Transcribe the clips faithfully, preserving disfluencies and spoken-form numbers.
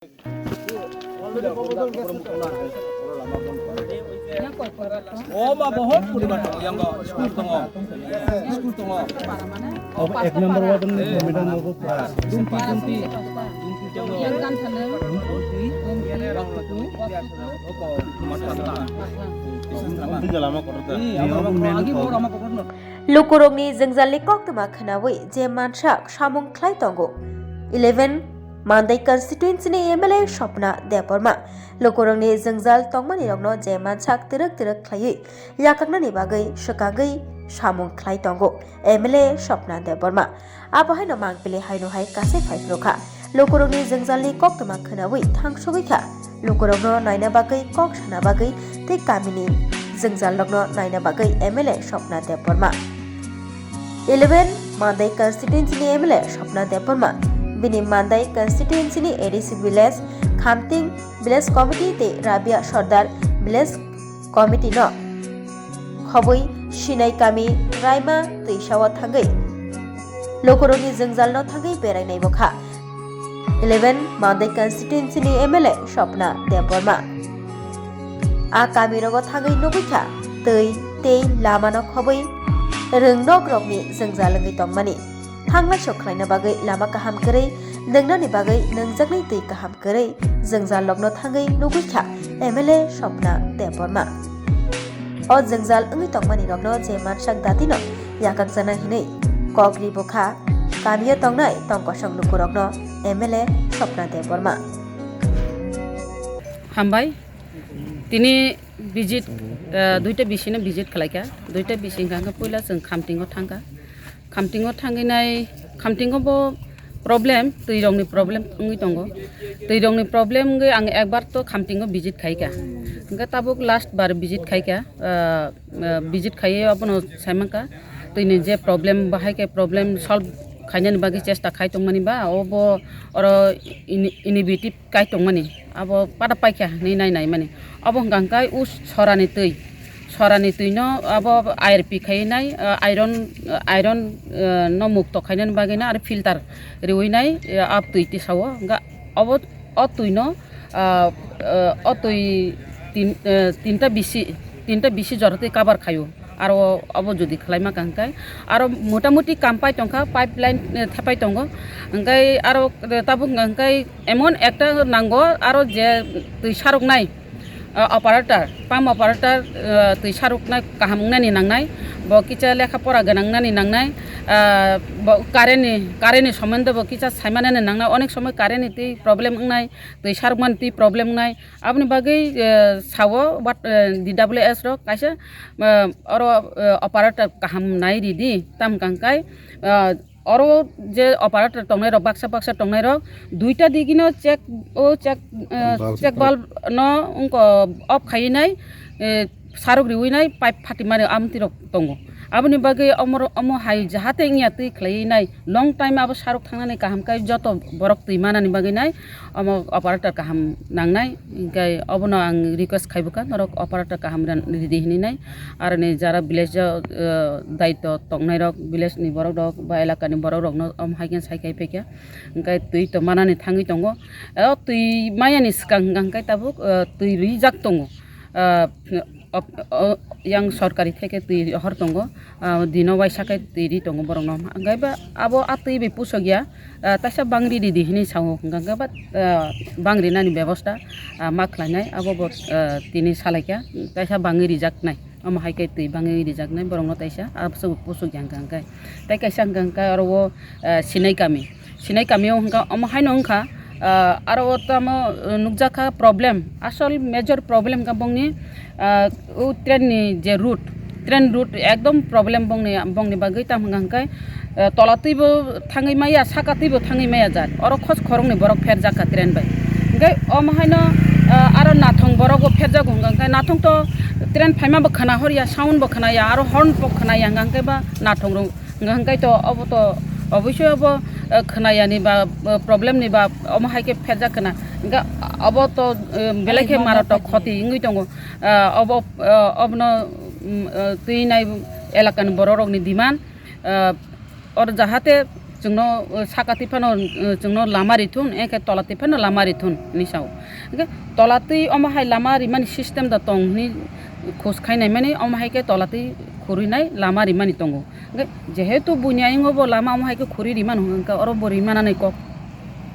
O ma bohot poribar tongo, yango school tongo, school tongo. Obo ek number ward ni middle mo ko pura. Dumpi, dumpi, dumpi tongo. Dumpi jala ma kotor ta. Agi bor ama kotor no. Lukurokni jwngjalni koktwma khwnawi je mansak samung khlai tongo eleven Mandai constituency ni M L A Swapna Debbarma. Lukurokni jwngjal tongmani rokno je mansak twrwk twrwk khlaiwi yakaknani bagwi swkagwi samung khlai tongo M L A Swapna Debbarma. Abo haino mangpili haino hai kasai phai phuru kha. Lukurokni jwngjalni koktwma khwnawi thangsugwi kha. Lukurokno naina bagwi, kok sana bagwi tei kamini jwngjalrokno naina bagwi M L A Swapna Debbarma. Eleven Mandai constituency ni M L A Swapna Debbarma. Bini Mandai constituency ni A D C village, Khamting village committee tei Rabia Sordar village committee no khobwi Sinai kami Raima twisao thangwi lukurokni jwngjalno thangwi berainai bo kha. Eleven Mandai constituency ni M L A Swapna Debbarma. A kami rogo thangwi nugwi kha twi tei lama no khobwi rwngnok rokni jwngjal wngwi tongmani. Thanglaisok khlaina bagwi lama kaham kwrwi, nwngnani bagwi nwngjaknai twi kaham kwrwi jwngjal rokno thangwi nugwi kha M L A Swapna Debbarma. O jwngjal wngwi tongmani rokno je mansak datino yakakjana hinwi kok ri bwkha kamio tongnai tongkosong lukurokno M L A Swapna Debbarma. Hambai, tini visit, eh, duita bisino visit khlaikha, duita bisi hwnkha khe puila chwng Khamtingo thangkha. Khamtingo thangwi nai, Khamtingo bo problem, twi rokni problem wngwi tongo. Twi rokni problem wngwi ang ekbar to Khamtingo visit khaikha. Hwnkhe tabuk last bar visit khaikha, ah, ah, visit khaiwi abono saimankha. Twini je problem, bahai khe problem solve khainani bagwi chesta khai tongmani ba, obo oro ini-, innovative kai tongmani, abo pada paikha hinwi nai naimani. Abo hwnkha hwnkhe o sorani twi, sorani twino abo I R P khaiwi nai, ah, iron, ah, iron, ah, no mukto khainani bagwino aro filter riwi nai, ah, abo twi tisao. Hwnkhe abo o twino, ah, ah, o twi tin-, ah, tinta bisi, tinta bisi jora twi cover khaio. Aro obo jodi khlaima kha hwnkhe, aro motamuti kam pai tongkha, pipeline, eh, thepai tongo. Hwnkhe aro, eh, tabuk hwnkhe emon ekta nango, aro je twi saroknai, eh, operator, pump operator, eh, twi saroknai kaham wngnani nangnai, bo kisa lekha pora gwnang wngnani nangnai, eh, bo current ni, current ni somondo bo kisa saimanani nangnai, onek somoi current ni twi problem wngnai, twi sarokmani twi problem wngnai, aboni bagwi, eh, sao, what, eh, D W S rok kaisa, eh, oro, eh, operator kaham nai ridi, tam hwnkha hwnkhe, eh, oro je operator tongnai rok, baksa baksa tongnai rok, duita digino check, o check, eh, bulb check bulb no wngkha off khaiwi nai, eh, sarok riwi nai pipe phatimani amtwi rok tongo. Aboni bagwi omo, omo hai jahate wngya twi khlaiwi nai, long time abo sarok thangnani kaham khe joto borok twi manani bagwi nai omo operator kaham nangnai. Hinkhe obono ang request khai bwkha, norok operator kaham ran-, ridi hinwi nai. Aroni jara village o, eh, daityo tongnai rok, village ni borok rok ba elaka ni borok rok no omo hai khe sai khai phaikha. Hinkhe twi to manani thangwi tongo. O twi mayani swkang hwnkha hwnkhe tabuk, eh, twi rijak tongo. Ah, op-, o, yang sorkari theke twi hor tongo, ah, dino waisa khe twi ri tongo borokno. Hwnkhe ba abo a twi bai pusok ya, ah, taisa bangri ridi hinwi sao. Hwnkhe ba, ah, bangri nani bebosta, ah, ma khlainai abo bo, ah, tini salaikha, taisa bangwi rijaknai. Omo hai khe twi bangwi rijaknai borokno taisa, ah, pusok, pusok ya hwnkhe. Tei kaisa hwnkhe aro o, ah, Sinai kami. Sinai kami o hwnkha, omo haino wngkha, ah, aro o tamo, uh, nukjakha problem, asol major problem kha bongni, ah, o train ni je route, train route ekdom problem bongni, bongni bagwi. Tamo hwnkha hwnkhe, ah, tola twibo thangwi maya, saka twibo thangwi maya jat, oro khos khoroknwi borok pherjakha train bai. Hwnkhe omo haino, ah, aro nathong borok bo pherjago hwnkha hwnkhe nathong to train phaima bo khwna horya, sound bo khwnaya, aro horn bo khwnaya hwnkha hwnkhe ba nathong rok. Hwnkha hwnkhe to obo to oboisoi obo, eh, khwnayani ba, eh, problem ni ba omo hai khe pherjak khwna. Hwnkhe obo to, eh, belai khe maratok khoti wngwi tongo. Eh, obo, eh, obono, mm, eh, twi nai elaka ni borok rok ni demand, eh, oro jahate Chwngno, uh, saka twi phano, uh, chwngno lama rithun, eke tola twi phano lama rithun hinwi sao. Hwnkhe tola twi omo hai lama rimani system da tong hinwi khos khainai mani, omo hai khe tola twi khurwi nai lama rimani tongo. Hwnkhe jehetu buini ayung o bo lama omo hai khe khurwi rimano hwnkhe oro bo rimanani kok.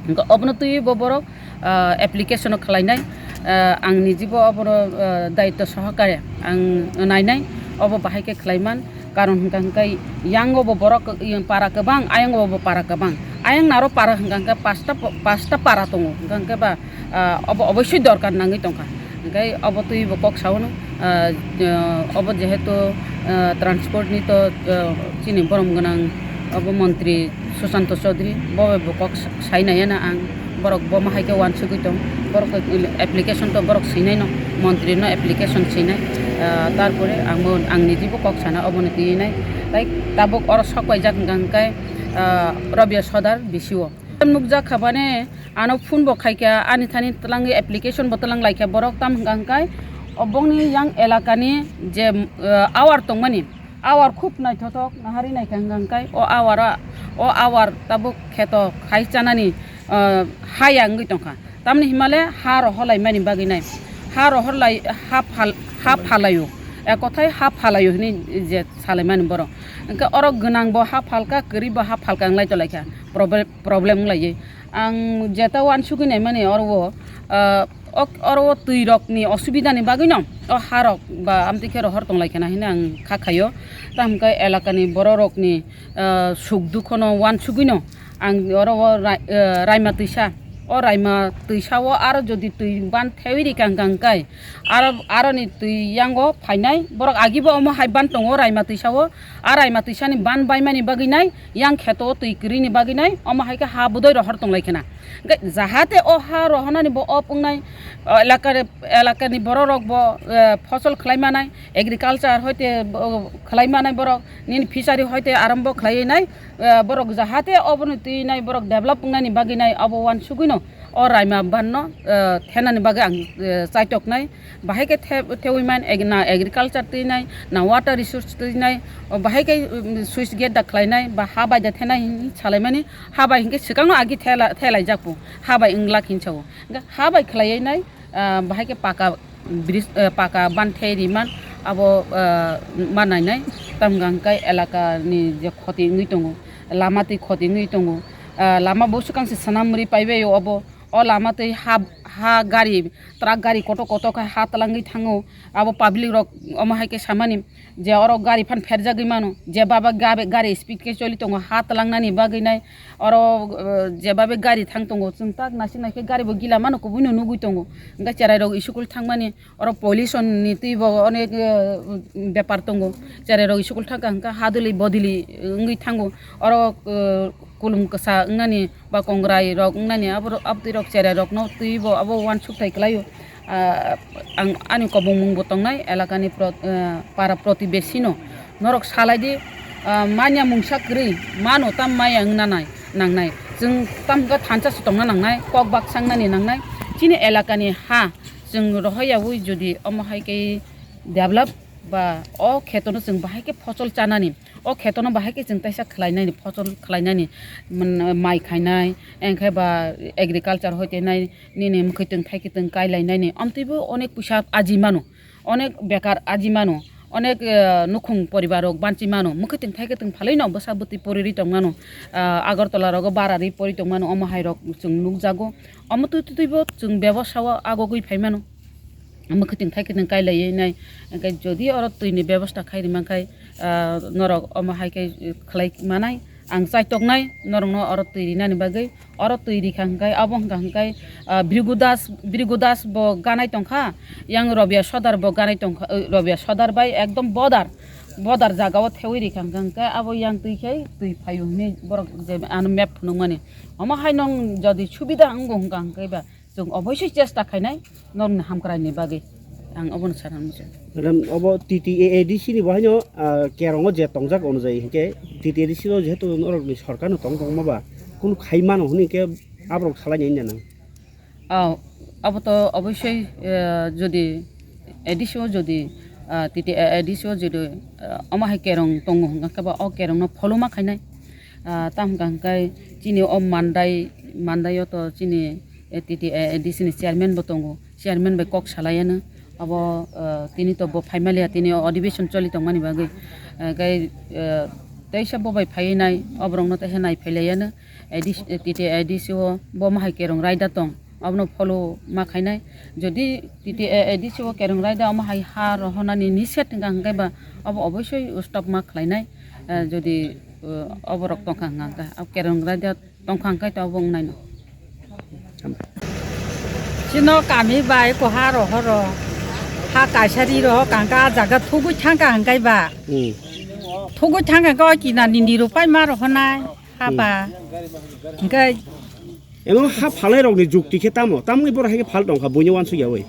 Hwnkhe obono twi bo borok, ah, application o khlainai, ah, ang nijibo obono, ah, daityo sohokare ang nainai, obo bahai khe khlaiman, karon hwnkha hwnkhe yango bo borok, para kwbang, ayango bo para kwbang, ayang naro para hwnkha hwnkhe pasta, pasta para tongo, hwnkha hwnkhe ba, ah, obo oboisoi dorkar nangwi tongkha. Hwnkhe obo twi bo kok sao no, ah, ah, obo jehetu, ah, transport ni to, ah, chini borom gwnang obo montri Susanto Chaudhary, bo bai bo kok sa-, sai nai ya na ang, borok bo ma hai khe uansugui tong, borok application to borok swinai no, montri no application swinai, ah, tarpore ang bo ang nijibo kok sana obo ni twi nai, tai tabuk oro sok paijak hwnkha hwnkhe, ah, Rabia Sodar B C O. Nukjak kha bani, ano phone bo khaikha, ani thani twlangwi application bo twlang laikha borok, tam hwnkha hwnkhe obongni yang elakani je, eh, awar tongmani, awar khub naithothok nahari naikha hwnkha hwnkhe o awar, o awar tabuk kheto khai chanani, eh, haya wngwi tongkha, tamni himale ha rohorlaimani bagwi nai, ha rohorlai, ha phal, ha phalaio, ekothai ha phalaio hinwi je salaimani borok, hwnkhe oro gwnang bo ha phalka, kwrwi bo ha phalka wnglaito laikha, proble-, problem wnglaio. Ang jeta uansugui naimani oro o, ah, ok, oro o twi rok ni osubida ni bagwi no o ha rok ba amtwi khe rohor tong lai khe na hinwi ang kha khaio. Tamo khe elaka ni borok rok ni, ah, suk dukho no uansugui no ang oro o rai-, ah, raima twisa, o raima twisa o aro jodi twi ban thewi rikha hwnkha hwnkhe aro, aro ni twi yango phainai borok agi bo omo hai ban tongo raima twisa o, a raima twisa ni ban baimani bagwi nai yang kheto o twi kwrwi ni bagwi nai, omo hai khe ha budai rohor tong lai khe na. Hwnkhe jahate o ha rohornani bo op wngnai, o elaka, elakani borok rok bo, eh, phosol khlai manai, agriculture hoite bo khlai manai borok, nini fishery hoite arambo khlai nai, eh, borok jahate obono twi nai borok develop wngnani bagwi nai obo uansugui no o raima ban no, eh, thenani bagwi ang, eh, chaitok nai. Bahai khe the-, thewi man ag-, na agriculture twi nai, na water resource twi nai, o bahai khe, um, switch gate da khlai nai, ba ha bai da thenai hinwi salai mani, ha bai hinkhe swkang no agi thela-, thelaijak bo, ha bai wng lak hinwi sao. Hwnkhe ha bai khlaiwi nai, ah, bahai khe paka bridge, ah, paka ban thei ri man, abo, ah, ma nai nai, tam hwnkha hwnkhe elaka ni je khoti wngwi tongo, lama twi khoti wngwi tongo, ah, lama bo swkang se swnam ri pai bai o obo, o lama twi ha, ha gari, truck gari kotor kotor khe ha twlangwi thango. Abo public rok omo hai khe samani je oro gari phan pherjagwi mano, je baba gabe gari speed khe choli tongo ha twlangnani bagwi nai. Oro, eh, je babe gari thang tongo, chwng tak naisik naisik gari bo gila mano, kubui no nugui tongo. Hwnkhe cherai rok school thangmani, oro pollution ni twi bo onek, eh, bepar tongo. Cherai rok school thangkha hwnkhe haduli bodili wngwi thango. Oro, eh, kulum kwsa wngnani ba kongrai rok wngnani abo, abtwi rok cherai rokno twi bo abo uansuk thai kwlaio. Ah, ang ani kobongmung bo tongnai elakani pro-, ah, para protibesi no norok salai di, ah, manya mungsa kwrwi mano tam maya wngna nai nangnai, chwng tam hwnkhe thansa se tongna nangnai, kok baksa wngnani nangnai. Chini elakani ha chwng rohor yaui jodi omo hai khe develop ba o kheto no chwng bahai khe phosol chanani, o kheto no bahai khe chwng taisa khlai nani, phosol khlai nani, mm, mai khainai, engkhe ba agriculture hoite nai, nini mwkhwi twng thai khe twng kai lai nani, amtwi bo onek puisa aji mano, onek bekar aji mano, onek, eh, nukhung poribar rok banchi mano, mwkhwi twng thai khe twng phalwi no bwsa bwtwi pori ri tong mano, ah, Agartala rogo bara ri pori tong mano, omo hai rok chwng nukjago, omo twi twi bo chwng bebosa o agogwi phai mano. Mwkhwtwng thai khwtwng kai lai nai. Hwnkhe jodi oro twi ni bebosta khai ri man khai, ah, norok omo hai khe khlai manai. Ang chaitok nai norok no oro twi ri nani bagwi. Oro twi ri kha hwnkhe abo wngkha hwnkhe, ah, Bhrigu Das, Bhrigu Das bo ganai tong kha. Yang Robia Sodar bo ganai tong kha, eh, Robia Sodar bai ekdom bodar, bodar jaga o thewi ri kha hwnkhe abo yang twi khai twi phai o hinwi borok je ano map phunuk mani. Omo hai nong jodi subida wngo hwnkha hwnkhe ba, chwng oboisoi chesta khainai norokni hamkraini bagwi, ang obono sana muchung. Madam, obo T T A A D C ni bo haino, ah, kerongo je tongjak onojai hinkhe T T A A D C no jehetu norokni sorkarno tong tongma ba kunu khai mano hwnwi khe aborok salai nai nang. Oh, abo to oboisoi, eh, jodi A D C o jodi, ah, T T A A D C o jodi, ah, omo hai kerong tongo hwnkha khe ba o kerongno follow ma khainai. Ah, tamo hwnkha hwnkhe chini o Mandai, Mandai o to chini, eh, T T A A D C ni chairman bo tongo, chairman bai kok salai ano. Abo, eh, tini to bo phaimaliya, tini o adhibeshon choli tongmani bagwi. Eh, gai, eh, teisa bo bai phaiwi nai, oborokno teisa nai phailai ano. A D C, T T A A D C o bo mahai kerong raida tong. Abono follow ma khainai. Jodi T T A A D C o kereng raida omo hai ha rohonani niset hwnkha hwnkhe ba abo oboisoi stop ma khlainai. Eh, jodi, eh, oborok tongkha hwnkha hwnkhe, abo kereng raida tongkha hwnkhe to obo wngnaino. Chino kami bai ko ha rohoro, ha kaisari roho kangka jaga thugui thangkha hwnkhe ba. Hmm. Thugui thangkha hwnkhe o kinani nirupai ma rohonai. Haba. Hwnkhe Emo ha phalnai rokni jukti khe tamo? Tamni borok hai khe phal tongkha, buino uansuk yaui.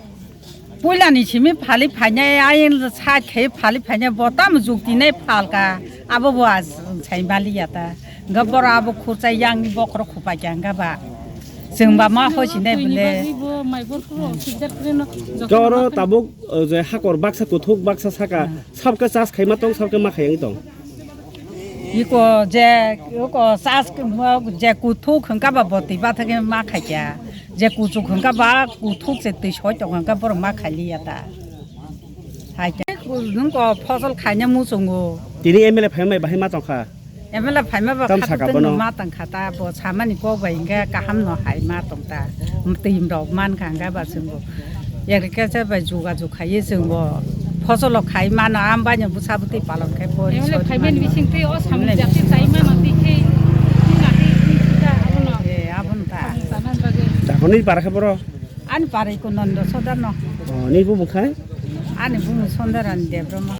Puilani simi phali phainai, ayen sa khe phali phainai, bo tamo jukti nai phalka. Abo bo as sai maliya ta. Hwnkhe borok abo khurchai yangni bokhorok khupai kha hwnkhe ba. Chwng ba ma hoisinai bole. Koro tabuk, o, je hakor baksa kuthuk baksa saka, sabkhe chas khaima tong, sabkhe ma khayang tong. Iko je, iko sas, je kuthuk hwnkha ba botwi bathakhe ma khaikha. Je kuchuk hwnkha ba kuthuk se twi soi tong hwnkha borok ma khailiya ta. Hai khe nung ko phosol khaina muchungo. Tini M L A phaimai bahai ma tongkha. M L A phaima ba tam khatuk saka tengno bono. Ma tongkha ta, bo samani kok bai hwnkhe kaham no hai ma tongta. Twi rok man kha hwnkha ba chwngbo. Agriculture bai juga jug khaiwi chwngbo phosolo khai mano, am bai no bwsa bwtwi palon khai pori. Emle sori phaiben mano. Bising twi o samung emle jati bising chai mano twi khe twi na twi twi twi ta abono. E, abono ta. Samung chana bagwi. Dakhoni para khe boro? Ani para iko Nondo Sodar no. O, ni bumung khai? Ani bumung Sondaran Debbarma.